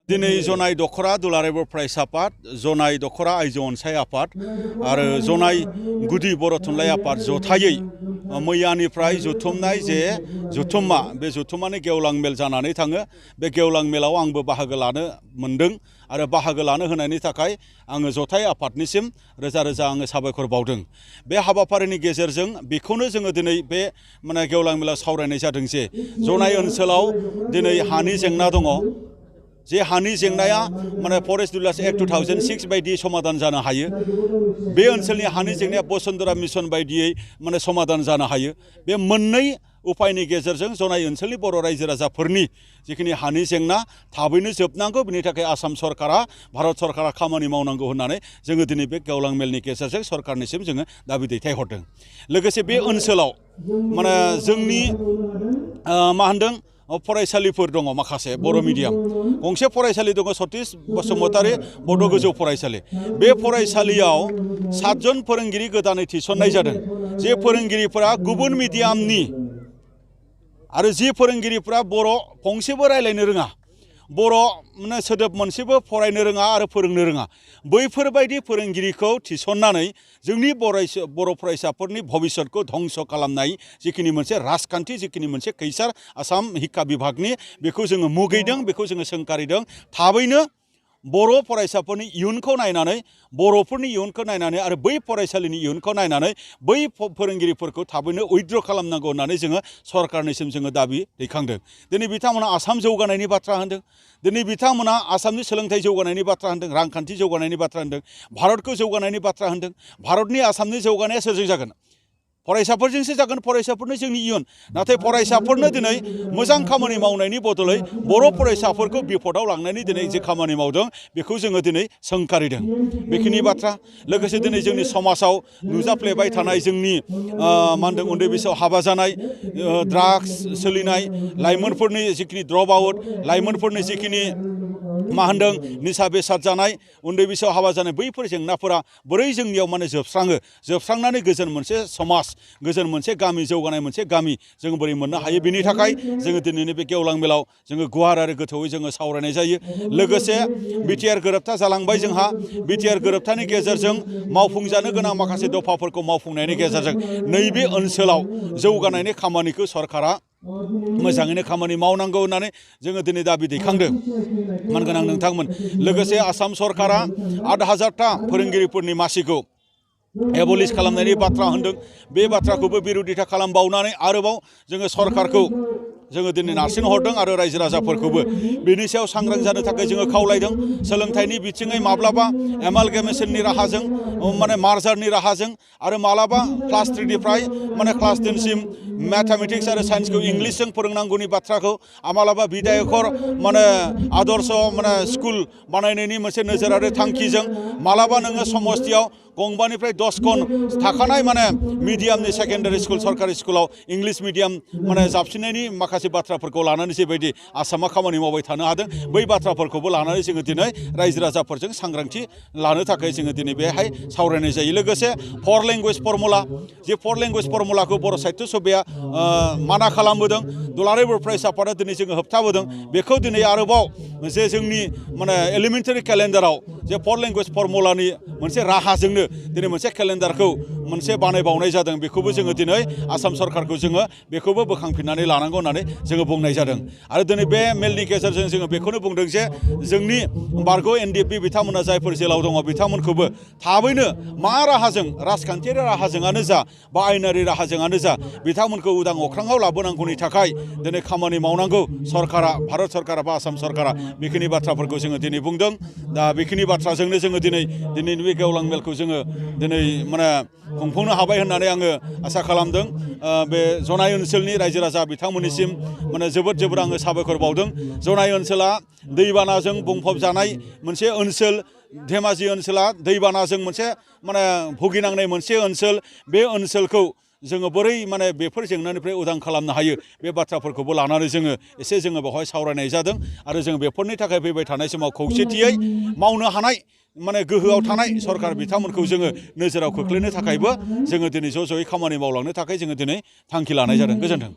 दिनै जनाय दखरा दुलाराय बर' फरायसा आफाद, जनाय दखरा आइजो अनसाय आफाद आरो जनाय गुदि बर' थुनलाइ आफाद जथायै मैयानिफ्राय जुथुमनाय जे जुथुम्मा बे जुथुम्मानि गेवलां मेल जानानै थाङो। बे गेवलां मेलाव आंबो बाहागो लानो मोनदों आरो बाहागो लानो होनायनि थाखाय आङो जथाय आफादनिसिम रोजा रोजा आङो साबायखर बावदों। बे हाबाफारिनि गेजेरजों बेखौनो जोङो दिनै बे गेवलां मेलाव सावरायनाय जादों जे जनाय ओनसोलाव दिनै हानि जेंना दङ। जे हानि जेंनाया फरेस्ट रुलार्स एक्ट 2006 बायदि समाधान जानो हायो। बे ओनसोलनि हानि जेंनाया बसुन्धरा मिशन बायदियै समाधान जानो हायो। बे मोननै उपायनि गेजेरजों जनाय ओनसोलनि बर' रायजो राजाफोरनि जिखिनि हानि जेंना थाबैनो जोबनांगौ, बिनि थाखाय आसाम सरकारा भारत सरकारा खामानि मावनांगौ होननानै जोङो दिनै बे गेवलां मेलनि गेजेरजों सरकारनिसिम जोङो दाबि दैथायहरदों। लोगोसे बे ओनसोलाव जोंनि मा होनदों फरायसालिफोर दङ, माखासे बर' मिडियाम गंसे फरायसालि दङ, सतीश बसुमतारी बड' गोजौ फरायसालि। बे फरायसालियाव 7 जन फोरोंगिरि गोदानै थिसननाय जादों। जे फोरोंगिरिफोरा गुबुन मिडियामनि आरो जि फोरोंगिरिफोरा बर' फंसेबो रायलायनो रोङा, बर' सोदोब मोनसेबो फरायनो रोङा आरो फोरोंनो रोङा, बैफोरबायदि फोरोंगिरिखौ थिसननानै जोंनि बर' फरायसाफोरनि भबिष्यतखौ धंस खालामनाय जिखिनि मोनसे राजखान्थि, जिखिनि मोनसे खैसार आसाम हिक्का बिभागनि, बेखौ जोङो मुगैदों, बेखौ जोङो सोंखारिदों। थाबैनो बर' फरायसाफोरनि इयुनखौ नायनानै, बर'फोरनि इयुनखौ नायनानै आरो बै फरायसालिनि इयुनखौ नायनानै बै फोरोंगिरिफोरखौ थाबैनो उइथड्र खालामनांगौ होननानै जोङो सरकारनिसिम जोङो दाबि दैखांदों। दिनै बिथांमोना आसाम जौगानायनि बाथ्रा होनदों, दिनै बिथांमोना आसामनि सोलोंथाइ जौगानायनि बाथ्रा होनदों, रांखान्थि जौगानायनि बाथ्रा होनदों, भारतखौ जौगानायनि बाथ्रा होनदों। भारतनि आसामनि जौगानाया सोरजों जागोन? फरायसाफोरजोंसो जागोन, फरायसाफोरनो जोंनि इयुन। नाथाय फरायसाफोरनो दिनै मोजां खामानि मावनायनि बदलै बर' फरायसाफोरखौ बिपदआव लांनायनि दिनै जे खामानि मावदों, बेखौ जोङो दिनै सोंखारिदों। बेखिनि बाथ्रा। लोगोसे दिनै जोंनि समाजाव नुजाफ्लेबाय थानाय जोंनि उन्दै बैसोआव हाबा जानाय, ड्राग्स सोलिनाय, लाइमोनफोरनि जिखिनि ड्रप आउट, लाइमोनफोरनि जिखिनि निसा बेसाद जानाय, उन्दै बैसोआव हाबा जानाय, बैफोर जेंनाफोरा बोरै जोंनियाव जोबस्राङो, जोबस्रांनानै गोजोन मोनसे समाज, गोजोन मोनसे गामि, जौगानाय मोनसे गामि जों बोरै मोननो हायो, बेनि थाखाय जोङो दिनैनि बे गेवलां मेलाव जोङो गुवार आरो गोथौयै जोङो सावरायनाय जायो। लोगोसे बिटिआर गोरोबथा जालांबाय जोंहा। बिटिआर गोरोबथानि गेजेरजों मावफुंजानो गोनां माखासे दफाफोरखौ मावफुंनायनि गेजेरजों नैबे ओनसोलाव जौगानायनि खामानिखौ सरकारा मोजाङैनो खामानि मावनांगौ होननानै जोङो दिनै दाबि दैखांदों। मानगोनां नोंथांमोन, लोगोसे आसाम सरकारा 8,000टा फोरोंगिरिफोरनि मासिखौ एबलिश खालामनायनि बाथ्रा होनदों। बे बाथ्राखौबो बिरोधिता खालामबावनानै आरोबाव जोङो सरकारखौ जोङो दिनै नारसिनहरदों आरो रायजो राजाफोरखौबो बेनि सायाव सांग्रां जानो थाखाय जोङो खावलायदों। सोलोंथाइनि बिथिङै माब्लाबा एमालगेमेसननि राहाजों, मार्जारनि राहाजों, आरो मालाबा क्लास 3 निफ्राय क्लास 10 सिम मेथामेटिक्स आरो साइन्सखौ इंलिसजों फोरोंनांगौनि बाथ्राखौ मालाबा बिधायकर आदर्श स्कुल बानायनायनि मोनसे नोजोरारि थांखिजों, मालाबा नोङो समस्तियाव गंबानिफ्राय 10 खन थाखानाय मिडियामनि सेकेन्डारि स्कुल, सरकारि स्कुलाव इंलिस मिडियाम जाबसिननायनि माखासे बाथ्राफोरखौ लानानै जेबायदि आसामा खामानि मावबाय थानो हादों, बै बाथ्राफोरखौबो लानानै जोङो दिनै रायजो राजाफोरजों सांग्रांथि लानो थाखाय जोङो दिनै बेहाय सावरायनाय जायो। लोगोसे 4 लेंगुवेज फर्मुला, जे 4 लेंगुवेज फर्मुलाखौ बर' साहित्य सभाया माना खालामबोदों, दुलाराय बर' फरायसा आफादा दिनै जोङो होबथाबोदों। बेखौ दिनै आरोबाव जे जोंनि एलिमेन्टारि केलेन्डाराव जे 4 लेंगुवेज फर्मुलानि मोनसे राहाजोंनो दिनै मोनसे केलेन्डारखौ मोनसे बानायबावनाय जादों। बेखौबो जोङो दिनै आसाम सरकारखौ जोङो बेखौबो बोखांफिननानै लानांगौ होननानै जोङो बुंनाय जादों। आरो दिनै बे मेलनि गेजेरजों जोङो बेखौनो बुंदों जे जोंनि बारग' एनडिएफबि बिथांमोना जायफोर जेलाव दङ, बिथांमोनखौबो थाबैनो मा राहाजों, राजखान्थियारि राहाजोंआनो जा बा आयेनारि राहाजोंआनो जा, बिथांमोनखौ उदां अख्राङाव लाबोनांगौनि थाखाय दिनै खामानि मावनांगौ सरकारा, भारत सरकारा बा आसाम सरकारा। बेखिनि बाथ्राफोरखौ जोङो दिनै बुंदों। दा बेखिनि बाथ्राजोंनो जोङो दिनैनि बे गेवलां मेलखौ जोङो दिनै खुंफुंनो हाबाय होननानै आङो आसा खालामदों। बे जनाय ओनसोलनि रायजो राजा बिथांमोननिसिम जोबोद जोबोद आङो साबायखर बावदों। जनाय ओनसोला दैबानाजों बुंफबजानाय मोनसे ओनसोल, धेमाजि ओनसोला दैबानाजों मोनसे भुगिनांनाय मोनसे ओनसोल। बे ओनसोलखौ जोङो बोरै बेफोर जेंनानिफ्राय उदां खालामनो हायो, बे बाथ्राफोरखौबो लानानै जोङो एसे बेवहाय सावरायनाय जादों। आरो जों बेफोरनि थाखाय फैबाय थानाय समाव खौसेथियै मावनो हानाय गोहोआव थानाय सरकार बिथांमोनखौ जोङो नोजोराव खोख्लैनो थाखायबो जोङो दिनै ज'यै खामानि मावलांनो थाखाय जोङो दिनै थांखि लानाय जादों। गोजोन्थों।